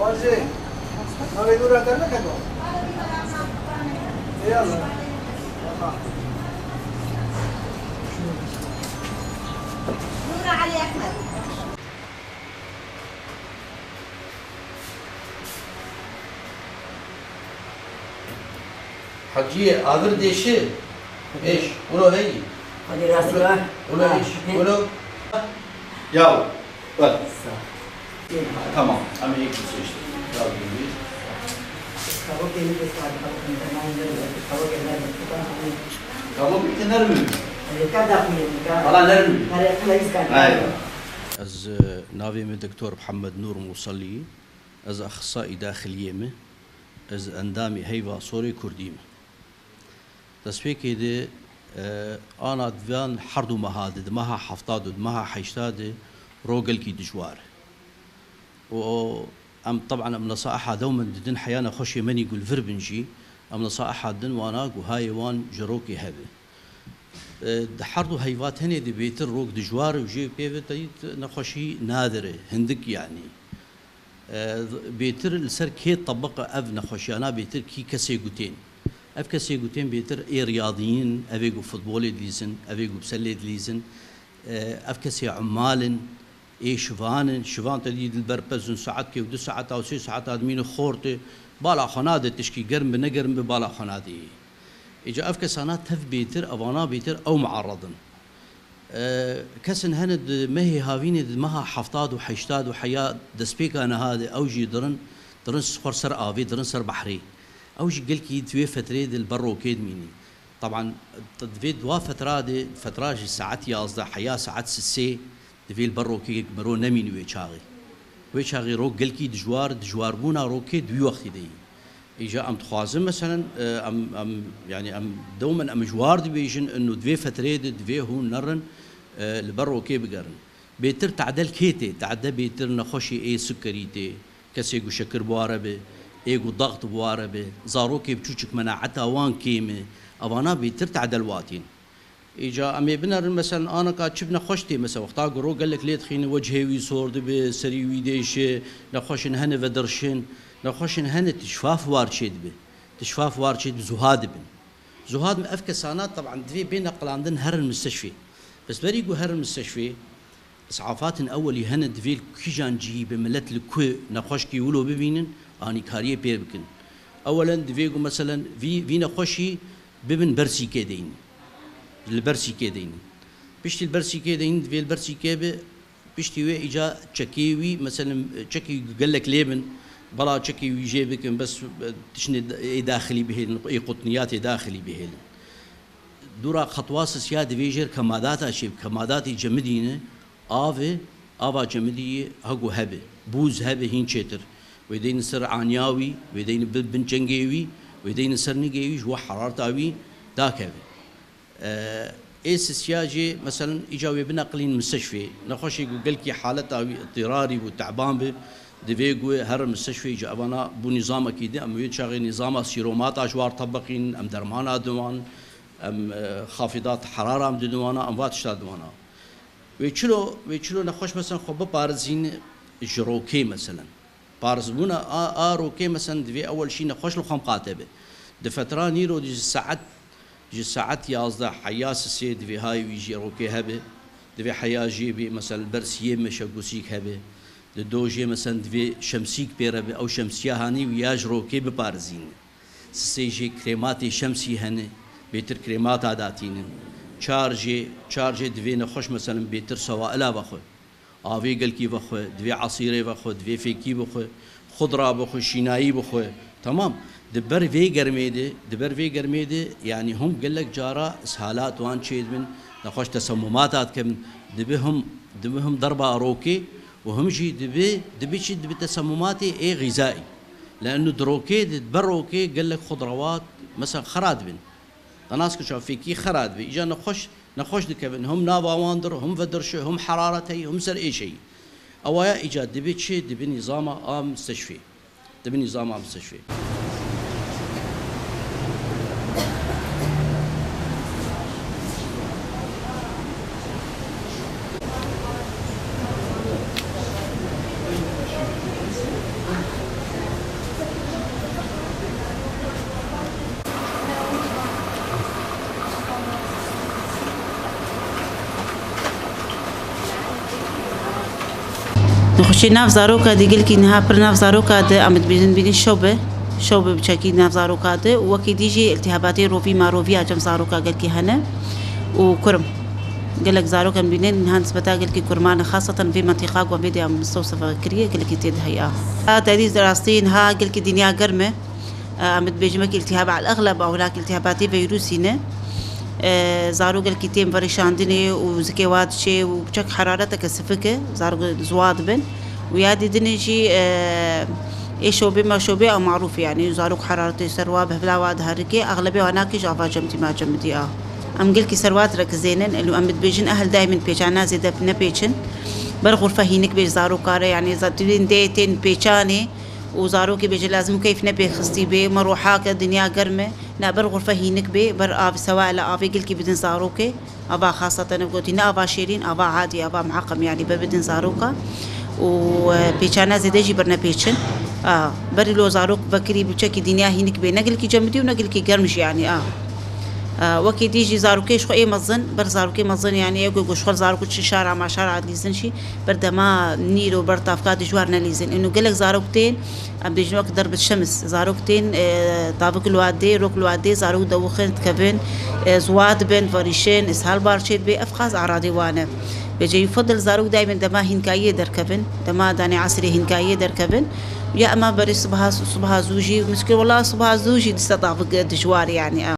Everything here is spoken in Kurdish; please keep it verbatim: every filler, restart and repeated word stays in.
Hacı, navê Nûra te neketwa? Ey Allah. Aha. Nûra Elî Ehmed. Heciyê, avir dêşi. Êş, wilo heyî. Hadi rastî var. Wilo êş, wilo. Ya, bak. Tamam, ama ilk bir şey işte. Kavok yeni bir saat, kavok yeni bir saat. Kavok yeni bir saat. Kavok bir de nerede? Valla nerede? Hayır. Ez, e, navê min Doktor Mihemed Nûr Musalî. Ez exîsaî daxiliyê me. Ez endamê Heyva Sorê Kurdî me. Destpêkê de, e, ana di van her du meha de, di meha heftad û di meha heştad de ro gelkî dijwar e. Û em, teban em nesaiha dewmen didin, heya nexweşê menî ku li vir bin jî, em nesaiha didin wana ku hayê wan ji rokê hebe. E, di her du heyva tenê de bêtir rok dijwar e û jê pê ve teyî nexweşî nadir e, hindik yanî. E, bêtir li ser kê tebiq e ev nexweşiyana bêtir kî kesê gutên. Ev kesê gutên bêtir ê riyadiyîn, ev ê ku futbolê dilîzin, ev ê ku bi selê dilîzin, e, ev kesê ummal in, ê şivan in, şivan te dî li ber pez in saetkê û du saeta û sê saeta dimînin xortê, bala xwe nade tişkî germ bi negerm bi bala xwe nadê. Îca ev kesana tev bêtir, evana bêtir ew muarred in. E, kesin hene di mehê havînê di meha heftad û heştad û heya destpêka niha de ew jî dirin, dirin xwar ser avê, dirin ser behrê. Ew jî gelkî di wê fetreyê de li ber rokê dimînin. Teban, di vê dua fetra de, fetra ji saet yazdeh heya saet sisê, divê li ber rokê miro nemînin wê çaxê. Wê çaxê rok gelkî dijwar, dijwarbûna rokê di wî wextî de yî. Îca em dixwazin, meselen, e, em, em, yanî em dewmen em ji war dibêjin, ino di vê fetreyê de divê hûn nerin, e, li ber rokê bigerin. Bêtir tadel kê tê? Tade bêtir nexweşê ê sikerî tê, kesê ku şekir bi ware be, ê ku daxt bi ware be, zarokê biçûçik menaeta wan kêm e, evana bêtir tadel watîn. Îca em ê binerin, meselen, anaka çi bi nexweş tê, mesela, wexta ku ro gelek lê dixîne, wecihê wî sor dibe, serî wî dêşe, nexweşin hene vedirşin, nexweşin hene tişfaf war çêdibe. Tişfaf war çêdibe, zuha dibin. Zuha dibin, ev kesana, teban, divê bê neqilandin herin misteşfê. Bes berî ku herin misteşfê, Îs'afatên ewelî hene, divê li kîjan cihî bi, milet li ku nexweşkî wilo bibînin, anîkariyê pê bikin. Ewelen divê ku meselen vî, vî nexweşî bibin ber sîkê deynin. Li ber sîkê deynin. Piştî li ber sîkê deynin, divê li ber sîkê bi, piştî wê îca çekê wî, meselen çekî gelek lê bin, bala çekê wî jê bikin, bes, e, tiştê ê daxilî bihêlin, ê qutniyatê daxilî bihêlin. Dûra xetwa sisiya divê jêr kemadata çê, kemadatê cemidî ne, av e, ava cemidî yê hego hebe, bûz hebe hîn çêtir. Wê deynin ser aniya wî, wê deynin bin, bin çengê wî, wê deynin ser nigê wî, ji we herarta wî dakeve. E, ê sisiya jê, meselen, îca wê bineqilîn misteşfê. Nexweşê ku gelkî haleta wî îttirarî bû, teban bi, divê ku herin misteşfê, îca evana bû nîzamekî din, em wê çaxê nîzama sîromata ji war tebiqîn, em dermana diwan, em, e, xafidat herara em didin wana, em va tişta didin wana. Wê çilo, wê çilo nexweş, meselen, xwe biparêzîn ji rokê, meselen. Parêzbûna a, a rokê, meselen, divê ewel jî nexweş li xwe miqate be. Di fetra nîro dî ji saet, ji saet yazdeh heya sisê divê hay wî jî rokê hebe. Divê heya jê bê, meselen, li ber siyê meşe gusîk hebe. Di do jê, meselen, divê şemsîk pê re be. Ew şemsiya hanî wî ya ji rokê biparêzîne. Sisê jê krêmatê şemsî hene, bêtir krêmata datînin. Çar jê, çar jê divê nexweş, meselen, bêtir sewaila vexwe. Avê gelkî vexwe, divê esîrê vexwe, divê fêkî bixwe, xudra bixwe, şînayî bixwe. Temam. Di ber vê germê de, di ber vê germê de, yanî hûn gelek cara ishalat wan çêdibin, nexweş tesemumata dikevin, dibi hûn, dibi hûn derba rokê û hûn jî dibi, dibi çi, dibi tesemumatê ê xîzayî. Leenu di rokê de, di ber rokê gelek xudrawat, mesela xera dibin. Te nas kir çawa fêkî xera dibe. Îca nexweş, nexweş dikevin. Hûn nava wan dir, hûn vedirşe, hûn heraret heyî, hûn ser êş heyî. Ewaya îca dibe çi? Dibe nîzama a misteşfê. Dibe nîzama a misteşfê. Xweşê nav zaroka de gelkî niha pir nav zaroka de em dibêjin bînin şobe. Şobe biçekî nav zaroka de û wekî dî jî iltihabatê rovî marovî a cem zaroka gelkî hene û kurm. Gelek zarok em bînin niha nisbeta gelkî kurman xaseten vê mentiqa ku em vê de em mistewsefa kiriye gelkî tê de heye. Ha, tedî rastî niha gelkî dinya germ e. Em dibêjin wekî iltihab el exleb ew hilak iltihabatê veyrûsî ne. E, zarok gelkî tên verişandinê û zikê wa diçê û çek herareteke sifik e, zarok ziwa dibin. Û ya dîdinê jî, e, ê şobê me şobê ew marûf e, yanî zarok heraretê ser wa bi hevla wa diherike, exlebê wa nake ji ava cemdî ma cemidî a. Em gelkî ser wa direkizênin, elo em dibêjin ehil daîmin pêçana zêde nepêçin. Ber xurfe hînik bê ji zaroka re, yanî za-, tu dê tên pêçanê, û zarokê bêje lazim û keyf nepê xistî bê, me roha ke dinya germ e, ne ber xurfe hînik bê, ber av sewa ele avê gilkî bidin zarokê, ava xaseten ev gotî, ne ava şêrîn, ava adî, ava muheqem, yanî be bidin zaroka û, e, pêçane zêde jî bernepêçin. A, berî lo zarok vekirî biçekî dinya hînik bê, ne gilkî cemidî û ne gilkî germ jî, yanî a. E, wekî dî jî zarokê ji xwe ê mezin, ber zarokê mezin, yanî ê ku ji xwe zarok çi şara ma şara dilîzin jî, ber dema nîro ber tavka dijwar nelîzin. Ino gelek zarok tên, em bêjin wek derb şems, zarok tên, e, tavik li wa dê, rok li wa dê, zarok dewixin, dikevin, e, ziwa dibin, diverîşin, îshal bar çê dibê, ev xas aradê wan e. Bêje yufadil zarok daîmen dema hînkayiyê derkevin, dema danê esrê hînkayiyê derkevin. Ya ema berê sibaha, sibaha zû jî, miskil wela sibaha zû jî dîsa tavik dijwar e, yanî.